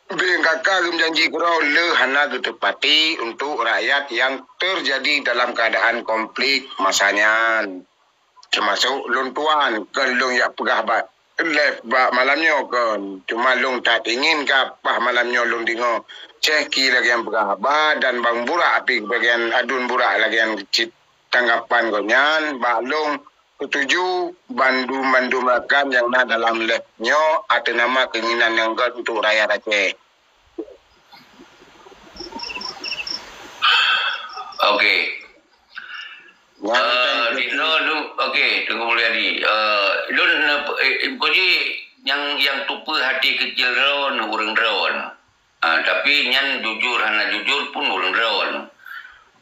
B K K geumeujanji keudroe le hana geuteupati untuk rakyat nyang teujadi dalam keuadaan konflik masa nyan. Teumasok lôn tuan, kon lôn jak peugah bak live bak malam nyoe kon. Cuma lôn that ingin ka paih malam nyoe lôn deungoe Syehki lagèe nyang peugah haba dan Bang Burak pih bagian Adun Burak lagèe nyang cit tanggapan gobnyan bak lôn. Seutuju bandum-bandum rakan nyang na dalam live nyoe ateueh nama keinginan nyang gèt untuk rakyat Aceh. Okey. Nyan Eh, kan di droe tu, okey, Teungku Mulyadi. Eh, lôn, eh, eh, Koji, nyang, nyang tupeue hati keucil droe, ureueng droe. Ah, tapi nyan jujur hana jujur pun ureueng droe.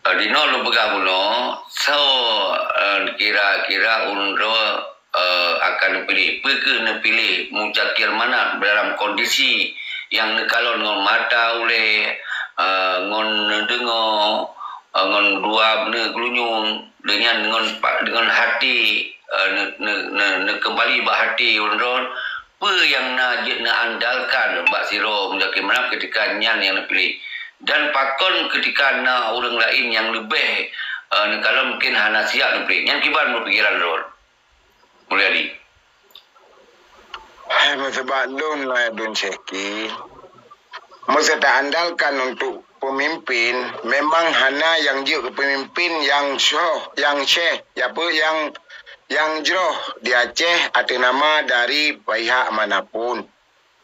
Eh, di noe lôn peugah bunoe, soe, eh, kira-kira ureueng droe, eh, akan neupiléh. Peu kheueh neupiléh Muzakir Manaf dalam kondisi nyang neukalon ngon mata ulèe, eh, ngon neudeungoe, eh, ngon dua neugeulunyueng, deunyan ngon pa-, deungon hati, eh, neu-, neu-, neu-, neukeumbali bak hati ureueng droe, peue nyang na jeuet neuandalkan bak sidroe Muzakir Manaf keutika nyan nyang neupiléh? Dan pakon keutika na ureueng laén nyang leubeh, eh, neukalon mungken hana siap neupiléh? Nyan kiban bak pikiran droe, Mulyadi? Hai, meusabab lôn, hai Dun Syehki. Meuseuta andalkan untuk peumimpin, memang hana nyang jeuet keu peumimpin nyang syoh, nyang syeh, ya peue, nyang, nyang jroh di Aceh ateueh nama dari pihak manapun.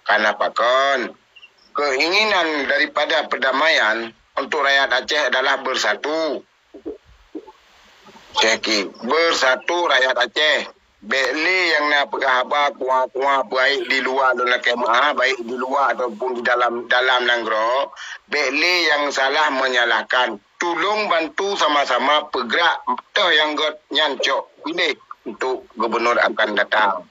Karena pakon? Keinginan daripada perdamaian untuk rakyat Aceh adalah bersatu. Syehki, bersatu rakyat Aceh. Bèk lé nyang na peugah haba kuah-kuah baik di luwa lôn lakèe meu'ah, baik di luwa ataupun di dalam, dalam nanggroe. Bèk lé nyang salah menyalahkan. Tulông bantu sama-sama peugrak toh nyang gèt nyan cok piléh untuk gubernur akan datang.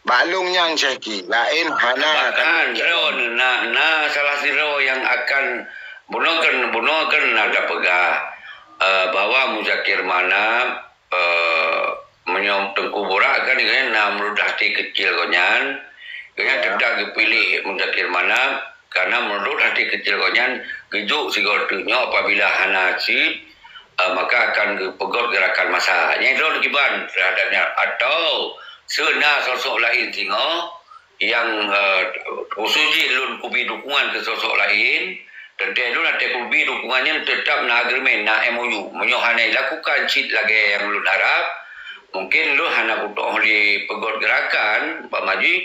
Bak lôn nyan Syehki, laén hana. Bahkan droeneuh na, na salah sidroe nyang akan bunoe kan, bunoe kan na tapeugah, eh, bahwa Muzakir Manaf, eh, meunyoe Teungku Burak kan gobnyan na meunurot hati keucil gobnyan, gobnyan teutap geupiléh Muzakir Manaf karena meunurot hati keucil gobnyan geujok sigoe teuk nyoe apabila hana cit, eh, maka akan geupeugöt gerakan massa. Nyang droeneuh kiban terhadap nyan atau seuna sosok laén singoh nyang, eh, khusus jih lôn kubi dukungan keu sosok laén, teuntèe lôn até kubi dukungan nyan teutap na agreement, na M O U. Meunyoe hana dilakukan cit lagèe nyang lôn harap, mungken lôn hana kutoh lé peugöt gerakan, umpama jih,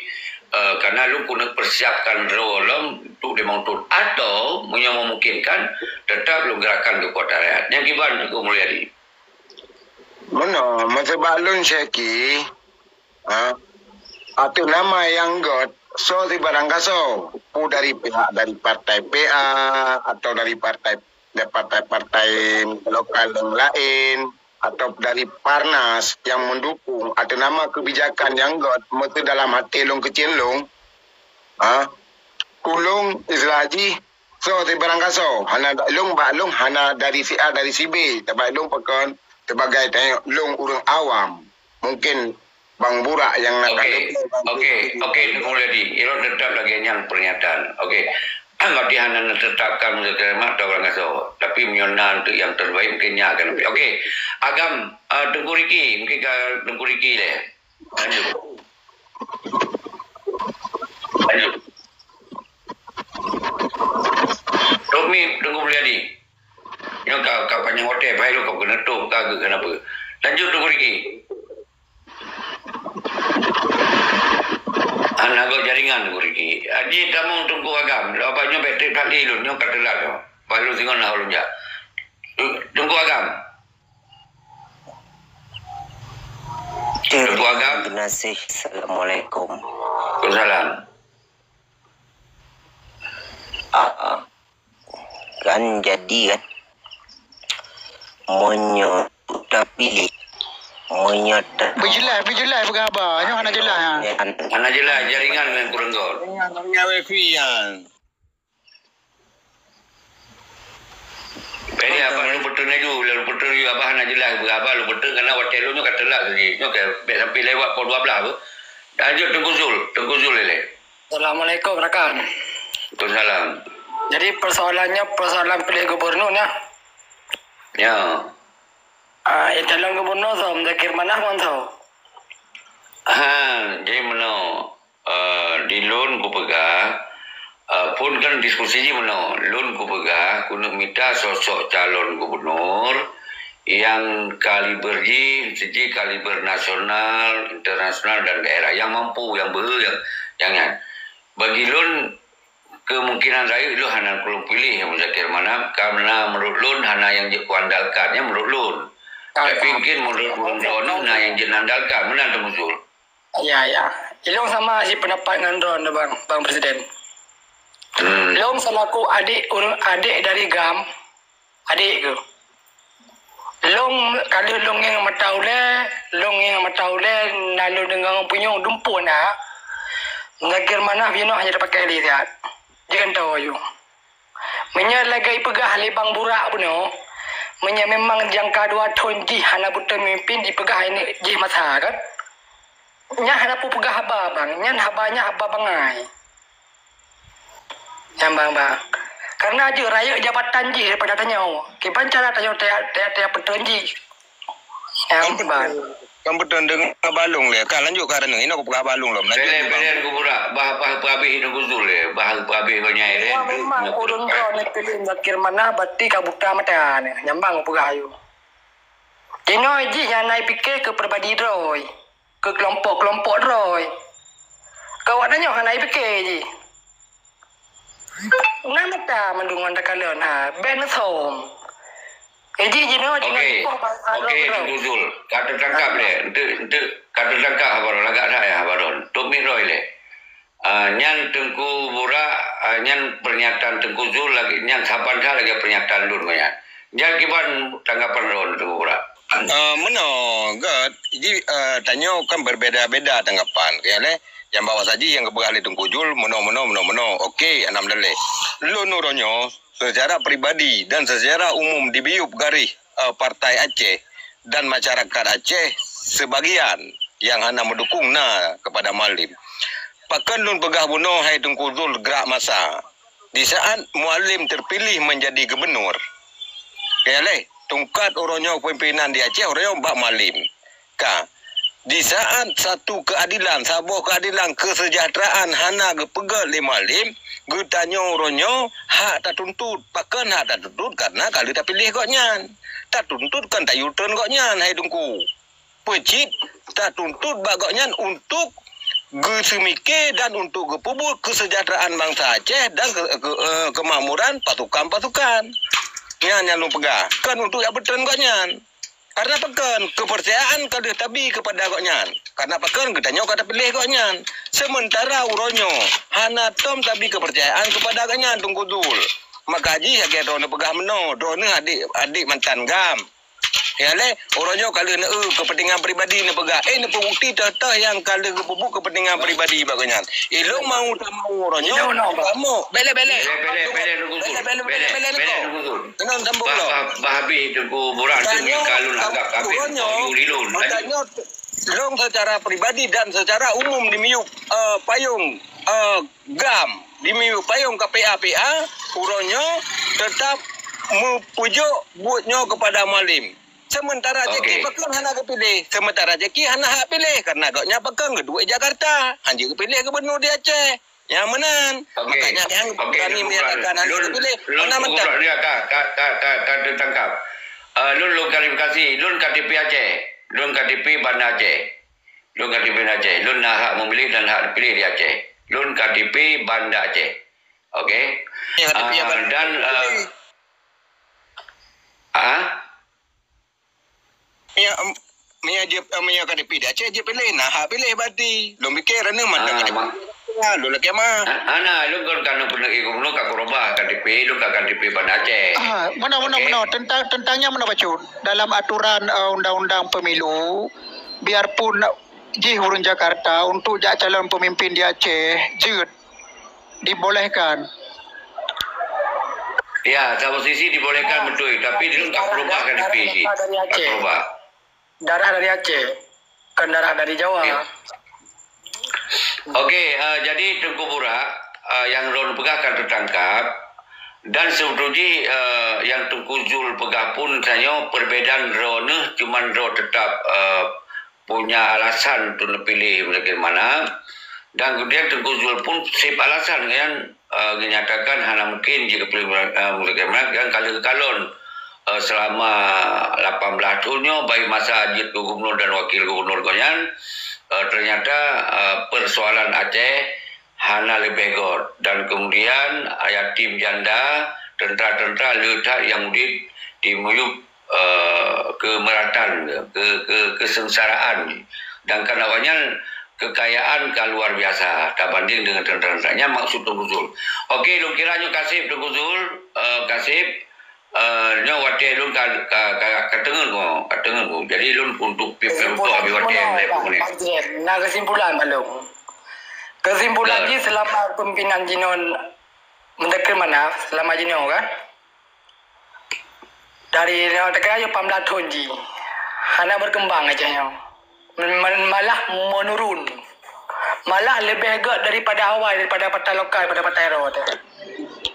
eh, karena lôn keuneuk persiapkan droe lom untuk limong thon. Atau, meunyoe memungkinkan, teutap lôn gerakan keukuatan rakyat. Nyan kiban Teungku Mulyadi. Meunoe, meusabab lôn Syehki, ha, ateueh nama nyang gèt, soe sibarang gasoe, peue dari pihak dari partai P A atau dari partai, dari partai-partai lokal nyang laén, atau dari Parnas nyang meudukung ateueh nama keubijakan nyang gèt, meuseu dalam até lôn keucil lôn, ha, tulông istilah jih, soe sibarang gasoe, hana da-, lôn bak lôn hana dari si A, dari si B, tabak lôn pakon, sibagai tanyoe lôn ureueng awam. Mungken Bang Burak nyang na. Okey, okey, okey, Teungku Mulyadi. Ilôn teutap lagèe nyan pernyataan. Okey. Berarti hana neuteutapkan Muzakir Manaf atau barang gasoe. Tapi meunyoe na untuk nyang terbaik mungkin nyan akan. Okey. Agam, ah, Teungku Riki, mungkin ka Teungku Riki lé. Lanjut. Lanjut. Top mic, Teungku Mulyadi. Nyoe ka, ka panyang watèe, baik lôn ka keuneuk top, ka geuh kenapa. Lanjut, Teungku Riki. Hana gèt jaringan, Teungku Riki. Haji tamong Teungku Agam. Lepas nyoe bèk trép that lé lôn, nyoe ka teulat nyoe. Bah lôn singoh na lôn jak. Teungku Agam. Teungku Agam. Geunaséh. Assalamualaikum. Waalaikumsalam. Ah, ah. Kan jadi kan. Meunyoe tapiléh, meunyoe ta- Beujeulaih, beujeulaih peugah haba. Nyoe hana jeulaih, ha. Hana jeulaih, jaringan ngon kureueng gèt. Jaringan, jaringan wifi nyan. Jadi, abah lôn peutrön laju, lôn peutrön laju, abah hana jeulaih, abah lôn peutrön karena watèe lôn nyoe ka teulat lagi. Nyoe ka bèk sampai lewat pukul dua belas tu. Lanjut Teungku Zul, Teungku Zul ilèe. Assalamualaikum, rakan. Waalaikumsalam. Jadi persoalannya persoalan pilih gubernur nah. Ya. Ah, ya calon gubernur so, Muzakir Manaf ngon so. Ha, jadi meunoe, eh, di lôn kupeugah, eh, phon kan diskusi jih meunoe, lôn kupeugah keuneuk mita sosok calon gubernur yang kaliber jih, siji kaliber nasional, internasional dan daerah yang mampu, yang beu, yang, yang nyan. Bagi lôn, kemungkinan rayeuk lôn hana kulôn piléh Muzakir Manaf, karena menurut lôn hana nyang jeuet kuandalkan, nyan menurut lôn. Tapi mungkin menurut ureueng droeneuh na nyang jeuet andalkan, meunan Teungku Zul. Ya, ya. Ilôn sama sipendapat ngon droeneuh, Bang, Bang Presiden. Hmm. Lôn selaku adik ureueng, adik dari GAM, adik keuh. Lôn, ka lheueh lôn ngieng mata ulèe, lôn ngieng mata ulèe, na lôn deungö punyueng dumpue na. Muzakir Manaf jinoe hana tapakèk lé siat. Jikheun toh yue. Meunyoe lagèe ipeugah lé Bang Burak bunoe, meunyoe memang jangka dua thon jih hana beutôi memimpin, ipeugah ini jih masa kan? Nyan hana peue peugah haba, Bang. Nyan haba nyan haba bangai. Nyan, Bang, Bang. Karena jeuet rayeuk jabatan jih daripada tanyoe. Kiban cara tanyoe teuyak, teuyak, teuyak peutreun jih. Nyan, Bang. Kan beutôi deungon balong lé. Ka lanjut ka renung. Inoe kupeugah balong lom. Lanjut, Bang. Pèlèn, pèlèn kuburak. Bah, bah, peuhabéh Teungku Zul lé. Bah, peuhabéh gobnyan lé. Memang ureueng droeneuh piléh Muzakir Manaf, berarti ka buta mata nyan. Nyan, Bang, kupeugah yue. Jinoe jih nyang na pike keu pribadi droe. Keu keulompok-keulompok droe. Keu awak tanyoe hana jipike jih. Na mata mandum ngon takalon ha, bèk neusom. Jadi jinoe jinoe. Okey. Okey, Teungku Zul. Ka teutangkap lé. Enteuk, enteuk ka teutangkap haba droe, lagak that ya haba droe. Top mit droe lé. Ah, nyan Teungku Burak, ah, nyan pernyataan Teungku Zul lagèe nyan saban that lagèe pernyataan lôn nyan. Nyan kiban tanggapan droeneuh Teungku Burak? Ah, meunoe, gèt. Jadi, ah, tanyoe kan berbeda-beda tanggapan, ya lé. Nyang bahwa saji nyang geupeugah lé Teungku Zul, meunoe, meunoe, meunoe, meunoe. Okey, alhamdulillah. Lôn uroe nyoe, secara pribadi dan secara umum di biup garéh, eh, Partai Aceh dan masyarakat Aceh sebagian yang hana mendukung na kepada Mualem. Pakon lôn peugah bunoe hai Teungku Zul gerak masa? Di saat Mualem terpilih menjadi gubernur, ya lé, tungkat uroe nyoe pimpinan di Aceh uroe nyoe bak Mualem. Ka, di saat satu keadilan, saboh keadilan kesejahteraan hana geupeugöt lé Mualem, geutanyoe uroe nyoe hak tatuntut. Pakon hak tatuntut? Karena ka lheueh tapiléh gobnyan. Tatuntut kon tayue treun gobnyan, hai Teungku. Peucit tatuntut bak gobnyan untuk geuseumike dan untuk geupeubuet kesejahteraan bansa Aceh dan ke-, ke-, eh, kemakmuran pasukan-pasukan. Nyan nyang lôn peugah. Kon untuk jak peutreun gobnyan. Karena pakon? Kepercayaan ka lheueh tabi kepada gobnyan. Karena pakon? Geutanyoe ka tapiléh gobnyan. Sementara uroe nyoe hana tom tabi kepercayaan kepada gobnyan, Teungku Zul. Maka jih lagèe droeneuh peugah meunoe, droeneuh adik, adik mantan GAM. Ya lé, uroe nyoe ka lheueh neu-, eu, kepentingan pribadi neupeugah. Eh, neupeubukti teuh-teuh nyang ka lheueh geupeubuet kepentingan pribadi bak gobnyan. Ilôn mau tak mau uroe nyoe, kamoe. Bèk lé, bèk lé. Bèk lé, bèk lé, bèk lé, Teungku Zul. Bèk lé, bèk lé, bèk lé, Teungku Zul. Keunoe sambung lôn. Bah, bah, bah habéh Teungku Burak tu, ka lôn anggap kafé. Tanyoe, uroe nyoe, tanyoe, lôn secara pribadi dan secara umum di miyup, eh, payong, eh, GAM, di miyup payong K P A P A, uroe nyoe teutap meupeujok buet nyoe keupada Mualem. Sementara Jeki pakon hana geupiléh, sementara Jeki hana hak piléh, karena gobnyan pakon geuduek Jakarta, hanjeuet geupiléh gubernur di Aceh. Nyang meunan. Okey. Makanya nyang berani menyatakan hana geupiléh. Lôn, lôn, lôn, lôn, ka, ka, ka, ka, ka teutangkap. Eh, lôn, lôn klarifikasi, lôn K T P Aceh, lôn K T P Banda Aceh. Lôn K T P Aceh. Lôn na hak memilih dan hak dipilih di Aceh. Lôn K T P Banda Aceh. Okey. Ya, K T P Banda Aceh. Dan, eh, ah? Meunyoe, em, meunyoe jeuet, eh, meunyoe K T P di Aceh jeuet piléh, na hak piléh berarti. Lôn pikir, anu, mantong K T P. Ah, lôn lakèe mah. Hana, lôn kon ka neupeuneuh, lôn ka keurubah K T P, lôn ka K T P Banda Aceh. Ah, meunoe, meunoe, meunoe. Teuntang, teuntang nyan meunoe bacut. Dalam aturan, eh, undang-undang pemilu, biarpun jih ureueng Jakarta untuk jak calon pemimpin di Aceh, jeuet, dibolehkan. Ya, satu sisi dibolehkan betul, tapi lôn ka keurubah K T P jih. Ka keurubah. Darah dari Aceh, bukan darah dari Jawa. Ya. Okey, eh, jadi Teungku Burak, Ah, nyang droeneuh peugah ka teutangkap, dan seubeutôi jih, ah, nyang Teungku Zul peugah pun tanyoe perbedaan droeneuh cuman droe teutap, ah, punya alasan untuk neupiléh Muzakir Manaf. Dan kemudian Teungku Zul pun seb alasan nyan, eh, geunyatakan hana mungkin jeuet geupiléh, eh, Muzakir Manaf nyang ka lheueh kalon, eh, selama lapan belas thon nyoe, baik masa jeuet keu gubernur dan wakil gubernur gobnyan, eh, ternyata, eh, persoalan Aceh hana leubeh göt. Dan kemudian, eh, yatim janda, teuntara-teuntara le that nyang udeb di miyueb eh, keumeuratan, ke-, ke-, kesengsaraan. Sedangkan awaknyan kekayaan ka luar biasa tabanding dengan teuntara-teuntara. Nyan maksud Teungku Zul. Oke, lôn kira nyoe ka seb Teungku Zul, eh, ka seb, eh, nyoe watèe lôn ka, ka, ka, ka teungeut ko, ka teungeut ko. Jadi lôn untuk pi-, pi-, untuk habéh watèe lhèe puluh menit. Nah, kesimpulan, Pak Long. Kesimpulan jih selama pimpinan jinoe Muzakir Manaf, selama jinoe kan? Dari nyoe teuka lapan belas thon jih hana berkembang Aceh nyoe. Men-, men-, malah menurun. Malah leubeh göt daripada awai, daripada partai lokal, daripada partai roh tu.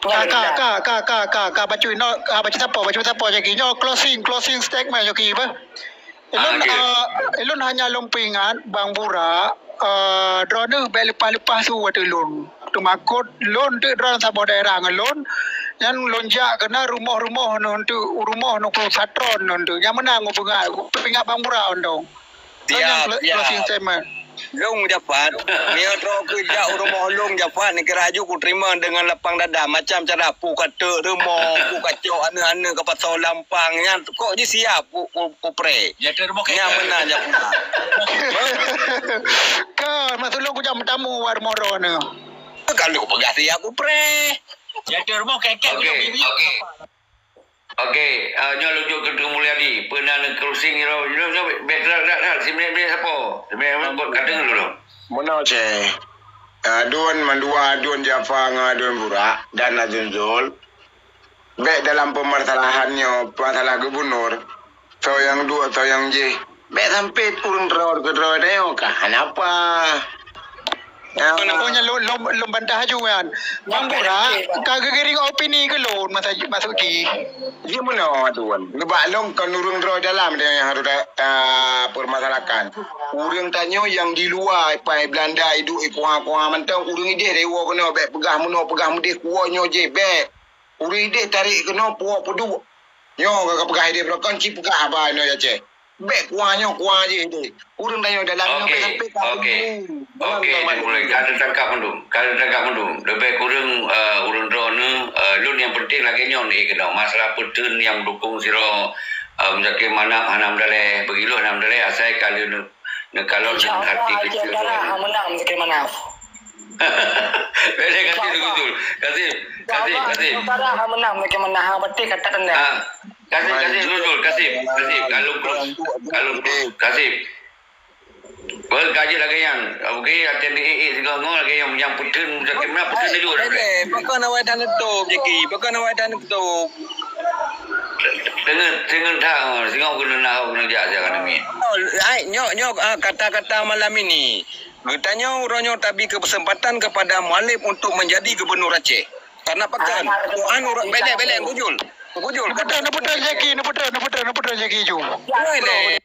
Ka, ka, ka, ka, ka, ka, ka, bacut inoe, ka, bacut sapo, bacut sapo lagi. Nyoe closing, closing statement lagi, bah. Ilôn, ah, eh, ilôn hanya lôn peuingat, Bang Burak, eh, droeneuh bèk leupah-leupah su ateueh lôn. Teumakot lôn teuk droeneuh saboh daerah ngon lôn, nyan lôn jak keunan rumoh-rumoh nyoe teuk, rumoh nyoe keu satron nyoe teuk. Nyang meunan ngon peungat, peuingat Bang Burak mantong. Siap, siap. Closing statement. Lôn Jafar, meunyoe droe keu jak u rumoh lôn Jafar, neukira aju kuteurimong deungon lapang dada, macam cara pu ka teuk rumoh, pu ka cok aneuk-aneuk ka pasoe lampang, nyan kok jisiap ku, ku, kupreh. Ya, teuk rumoh kèk. Nyan meunan Jafar. Ka, maksud lôn kujak meutamu bak rumoh droeneuh. Ka lôn peugah siap kupreh. Ya, teuk rumoh kèk-kèk. Oke, oke. Oke, ah, nyoe lôn jok keu Teungku Mulyadi. Peue na neuclosing nyoe, nyoe, nyoe, bèk gerak-gerak, si menit-menit sapo. Si menit-menit buat kadang dulu. Meunoe, Ceh. Adun mandua, adun Jafar ngon adun Burak dan adun Zul. Bèk dalam permasalahan nyoe, masalah gubernur. Soe nyang duek, soe nyang jéh. Bèk sampé ureueng droe keu droe nyoe ka hana apa. Oh, nyan lôn, lôn, lôn bantah aju nyan. Bang Burak ka geugiring opini keu lôn masa, masuk jih. Jih meunoe, Tuan. Nibak lôn kon ureueng droe dalam nyang harôh ta-, tapeurmasalahkan. Ureueng tanyoe nyang di luwa, ipai Belanda, iduek, ikuha-kuha mantong, ureueng idéh deh iwoe keunoe, bèk peugah meunoe, peugah meudéh, kuwoe nyoe jéh, bèk. Ureueng idéh tarek keunoe, puwoe peuduek. Nyoe ka peugah idéh, beurokon cit peugah haba inoe Aceh. Bèk kuah nyoe, kuah jih deh. Ureueng tanyoe dalam nyoe bèk sampé ka. Oke, oke. Oke, mulai. Ka teutangkap mandum. Ka teutangkap mandum. Leubeh kureueng, eh, ureueng droeneuh, eh, lôn nyang penting lagèe nyoe neuék keunoe. Masalah peuteun nyang dukung sidroe, eh, Muzakir Manaf hana meudalèh, beugiloh hana meudalèh, asai ka lheueh neu-, neukalon dan hati keucil. Insya Allah, Aceh Utara hana meunang Muzakir Manaf. Bèk lé, kasih Teungku Zul. Kasih, kasih, kasih. Insya Allah, Aceh Utara hana meunang Muzakir Manaf, hana beutôi kata tanda. Ah. Kasih, kasih, Zul, Zul, kasih, kasih. Kalau terus, kalau terus, kasih. Beugaji lagèe nyan. Oke, até di, eh, eh, sigoe-goe lagèe nyan, nyang peuteun, Muzakir Manaf peuteun laju dah. Eh, pakon awai tan tutup, Jeki? Pakon awai tan tutup? Teungeut, teungeut that, oh, singoh keuneuk na, oh, keuneuk jak, jak keuneuk miet. Oh, ai, nyoe, nyoe, ah, kata-kata malam ini. Geutanyoe uroe nyoe tabi keuseumpatan kepada Mualem untuk menjadi gubernur Aceh. Karena pakon? Tuhan ureueng belek-belek, bujul. Bujul. Neupeutrön, neupeutrön, neupeutrön, neupeutrön, neupeutrön, Jeki ju. Woi, leh.